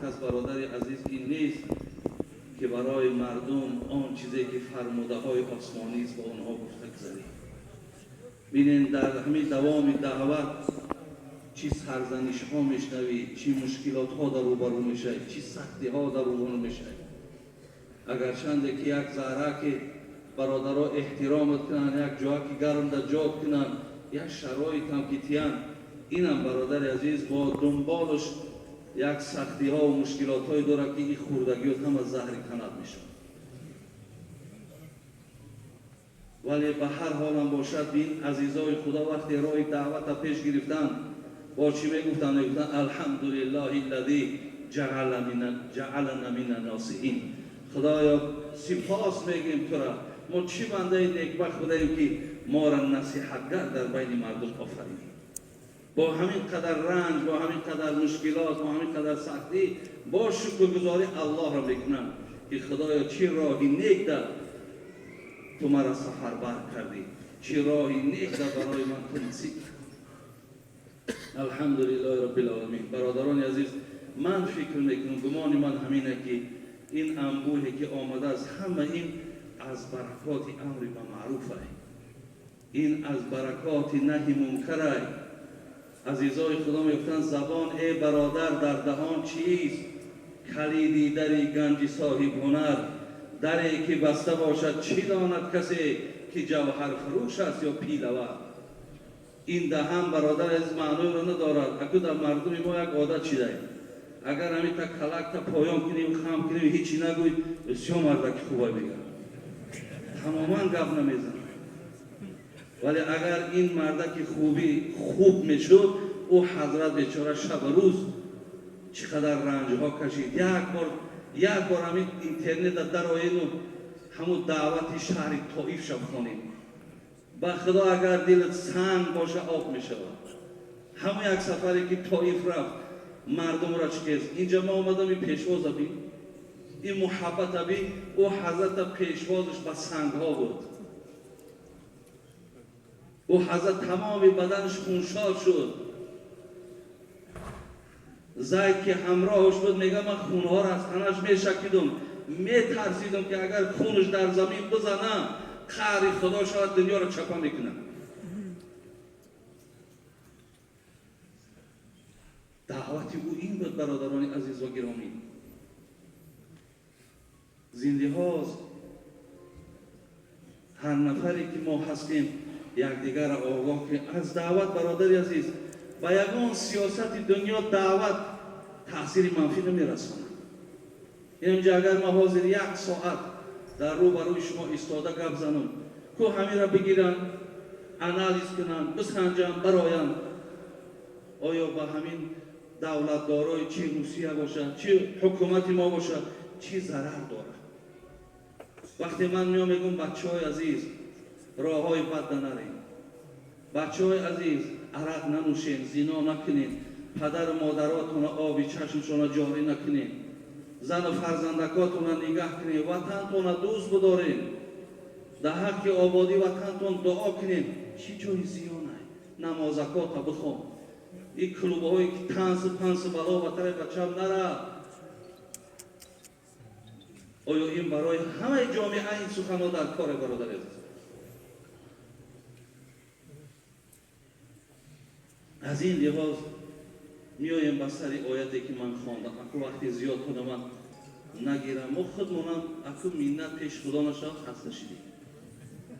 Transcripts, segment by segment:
Кас, бародари азиз, ин нест ки барои мардум он чизе ки фармудаҳои осмонист, ба онҳо гуфта гузарем. Бинен, дар ҳамин давоми даъват чӣ сарзанишҳо мешнавӣ, чӣ мушкилотҳо дар рӯбарӯ мешавӣ, чӣ сахтиҳо дар рӯбарӯ мешавӣ. Агарчанде ки як зарра ки бародаро эҳтиромат кунанд, як ҷоа ки гарм да ҷод кунанд, як шароитам ки тиянд, инам, бародари азиз, бо дунболаш як сахтиҳо ва мушкилотҳое дорад, ки ин хурдагиёт ҳама заҳри танат мешавад. Вале ба ҳар ҳолам бошад, ин азизои Худо вақте роҳи даъвата пеш гирифтанд, бо чӣ мегуфтанд? Мегуфтанд: «Алҳамдулиллаҳи аллази ҷаалана мина носиҳин». Худоё, сипос мегӯем тура, мо чӣ бандаи некбахт будаем, ки моро насиҳатгар дар байни мардум офаридӣ. Бо ҳамин қадар ранҷ, бо ҳамин қадар мушкилот, бо ҳамин қадар сахтӣ, бо шукргузорӣ Аллоҳро мекунанд, ки Худоё, чӣ роҳи нек да ту маро сафарбар кардӣ, чӣ роҳи нек да барои ман ту насиб. Алҳамдулиллоҳи роббил оламин. Бародарони азиз, ман фикр мекунам, гумони ман ҳамине, ки ин анбӯҳе ки омадааст, ҳама ин аз баракоти амри ба маъруфай, ин аз баракоти наҳи мункарай. Азизои Худо мегуфтанд: «Забон, э бародар, дар даҳон чист? Калиди дари ганҷи соҳибҳунар. Даре ки баста бошад, чӣ донад касе, ки ҷавҳарфурӯш аст ё пилавар?» Ин даҳан, бародар азиз, маъноеро надорад. Аку дар мардуми мо як одат шидаем: агар ҳамита калакта поён кунем, хам кунем, ҳечи нагӯй, бисёр мардаки хуба мегӯяд, тамоман гап намезанад. Вале агар ин мардаки хубӣ хуб мешуд, ӯ ҳазрат бечора шабу рӯз чӣ қадар ранҷҳо кашид. Як бор ҳамин интернета дароену ҳамун даъвати шаҳри Тоиф шаб хонем, ба Худо, агар дилат санг боша, об мешавад. Ҳамон як сафаре ки Тоиф рафт, мардумро чӣ кез. Инҷа ма омадам, ин пешвоза бин, ин муҳаббата бин. Ӯ ҳазрата пешвозаш ба сангҳо буд. Ӯ ҳазрат тамоми баданаш хуншор шуд. Зайд, ки ҳамроҳаш буд, мега: «Ман хунҳоро аз танаш мешакидум, метарсидум, ки агар хунаш дар замин бизанам, қаҳри Худо шавад, дунёро чапа мекунам». Даъвати ӯ ин буд, бародарони азиз ва гиромӣ. Зиндиҳост, ҳар нафаре ки мо ҳастем, якдигарро огоҳ кунем аз даъват. Бародари азиз, ба ягон сиёсати дунё даъват таъсири манфӣ намерасонад. Инҷа агар ма ҳозир як соат дар рӯ ба рӯи шумо истода гап занам, ку ҳамира бигиранд, анализ кунанд, бисанҷанд, бароянд, оё ба ҳамин давлатдорои, чи Русия бошад, чи ҳукумати мо бошад, чӣ зарар дорад? Вақте ман меом, мегӯм: «Бачаҳои азиз, роҳҳои бад нарем, бачаҳои азиз, арақ нанӯшем, зино накунем, падару модаротона оби чашмшона ҷорӣ накунем, зану фарзандакотона нигаҳ кунем, ватантона дӯст бидорем, дар ҳаққи ободӣ ватантон дуо кунем», чӣ ҷои зиёнай? Намозакота бихон, ин клубҳое ки тансу пансу бало ба тарафи бачам нара. Оё ин барои ҳамаи ҷомеа ин суханҳо дар коре, бародари азиз? Аз ин лиҳоз меоем ба сари ояте, ки ман хондам. Аку вақти зиёд худа ман нагирам, мо худмонам аку миннат пеш Худо нашавад, хаста шидем.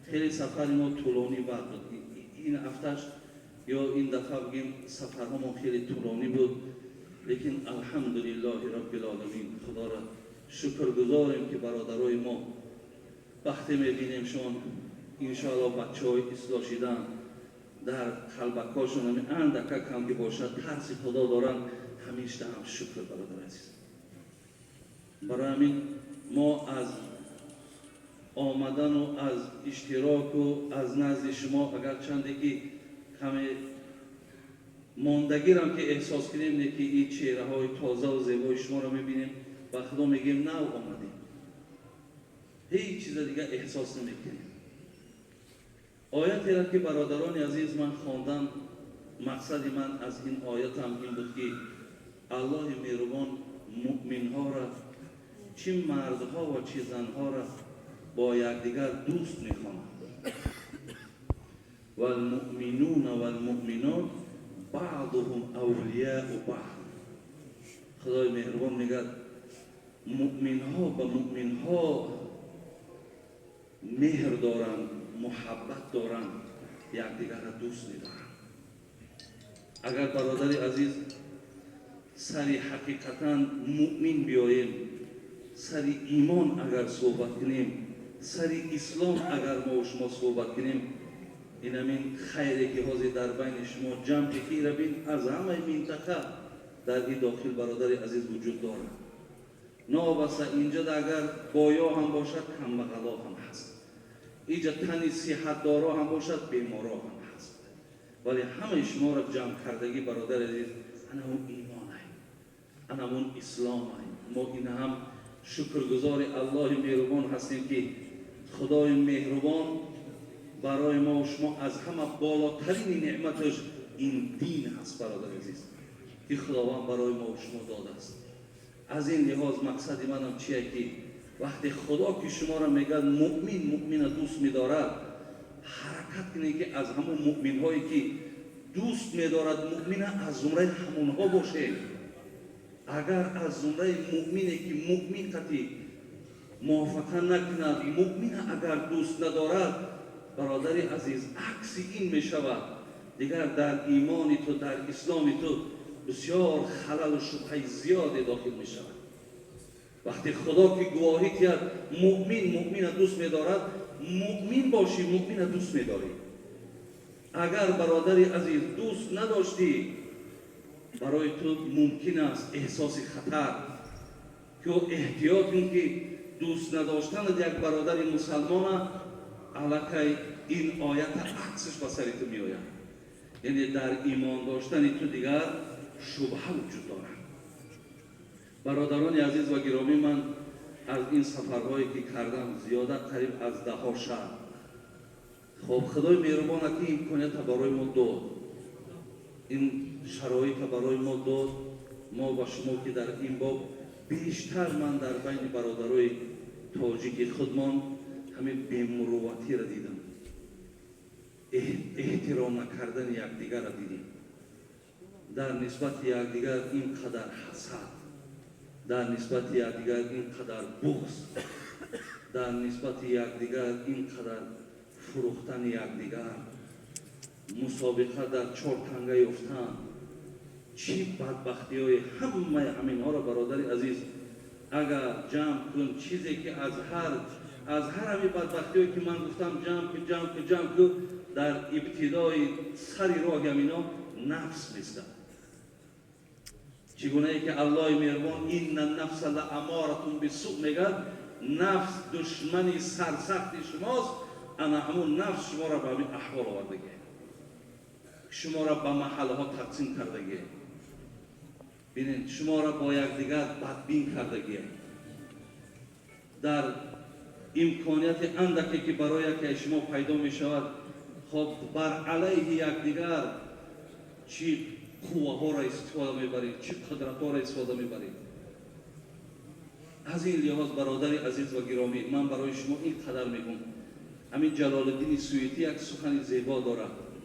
Хеле сафари мо тӯлонӣ бад буд ин ҳафташ, ё ин дафъа бигем, сафарҳамон хеле тӯлонӣ буд. Лекин алҳамдулиллоҳи роббил оламин, Худоро шукргузорем, ки бародарои мо вақте мебинемшон, иншоалло, бачаҳои ислоҳ шидан, дар қалбакҳошон ҳамин андака кам ки бошад, тарси Худо доранд. Ҳамешта ҳам шукр, бародар азиз. Барои ҳамин мо аз омадану аз иштироку аз назди шумо, агарчанде ки каме мондагирам ки эҳсос кунем, не ки ин чеҳраҳои тозаву зебои шуморо мебинем, ба Худо мегӯем, нав омадем, ҳеҷ чиза дига эҳсос намекунем. Оятеро ки, бародарони азиз, ман хондам, мақсади ман аз ин оятам ин буд, ки Аллоҳи меҳрубон. чӣ мардҳо ва чӣ занҳоро бо якдигар дӯст мехонад. والمؤمنون والمؤمنات بعضهم أولياء بعض. خدای مهربان میگه مؤمنها به مؤمنها مهر دارند، محبت دارند، یکدیگر را دوست میدارند. اگر برادر عزیز سری حقیقتا مؤمن بیاییم، سری ایمان اگر صحبت کنیم، سری اسلام اگر ما و شما صحبت کنیم، این همین خیری که حاضر در بین شما جمع که بین از همه منطقه در این داخل برادر عزیز وجود دارد. نابسته اینجا اگر بایا هم باشد، کمبغلا هم هست، اینجا تنی صحت دارا هم باشد، بیمارا هم هست، ولی همه شما را جمع کردگی برادر عزیز انا اون ایمان های، انا اون اسلام های. ما این هم شکرگزار الله مهربان هستیم که خدای مهربان برای ما و شما از همه بالاترین نعمتش این دین هست برادر عزیز، که خداوند برای ما و شما داده است. از این لحاظ مقصد منم چیه که وقتی خدا که شما را میگه مؤمن مؤمن دوست میدارد، حرکت کنید که از همون مؤمن هایی که دوست میدارد مؤمن از زمره همونها باشه. اگر از زمره مؤمنی که مؤمن قطعی موافقه نکند، مؤمن اگر دوست ندارد، برادر عزیز عکس این میشود، دیگر در ایمان تو، در اسلام تو بسیار خلل و شبهه زیادی داخل میشود. وقتی خدا که گواهی کرد مؤمن مؤمن دوست میدارد، مؤمن باشی مؤمن دوست میداری. اگر برادر عزیز دوست نداشتی، برای تو ممکن است احساس خطر که احتیاط کن که دوست نداشتن یک برادر مسلمان аллакай ин оята аксаш ба сари ту меояд, яъне дар имон доштани ту дигар шубҳа вуҷуд дорад. Бародарони азиз ва гиромӣ, ман аз ин сафарҳое ки кардам, зиёда қариб аз даҳҳо шаҳр, хоб, худои меҳрубона ки имконията барои мо дод, ин шароита барои мо дод, мо ба шумо ки дар ин боб бештар ман дар байни бародарои тоҷики худмон ҳамин бемурувватиро дидам, эҳтиром накардани якдигарро дидем, дар нисбати якдигар ин қадар ҳасад, дар нисбати якдигар ин қадар буғз, дар нисбати якдигар ин қадар фурӯхтани якдигар, мусобиқа дар чор танга ёфтан, чӣ бадбахтиҳои ҳамаи ҳаминҳоро бародари азиз агар ҷамъ кун, чизе ки аз ҳар ҳамин бадбахтиҳое ки ман гуфтам ҷамъ кун, ҷамъ кун, ҷамъ кун, дар ибтидои сари роҳи ҳамино нафс местад. Чӣ гунае ки Аллоҳи меҳрубон إن النفس لأمارة بالسوء мегӯяд, нафс душмани сарсахти шумост. Ана ҳамун нафс шуморо ба ҳамин аҳвол овардагӣ, шуморо ба маҳаллаҳо тақсим кардагӣ, бинед, шуморо бо якдигар бадбин кардагӣ. Дар имконияти андаке ки барои яке аз шумо пайдо мешавад, хоб, бар алайҳи якдигар чӣ қувваҳоро истифода мебаред, чӣ қудратҳоро истифода мебаред. Аз ин лиҳоз, бародари азиз ва гиромӣ, ман барои шумо ин қадар мегӯм. Ҳамин Ҷалолиддини Суютӣ як сухани зебо дорад.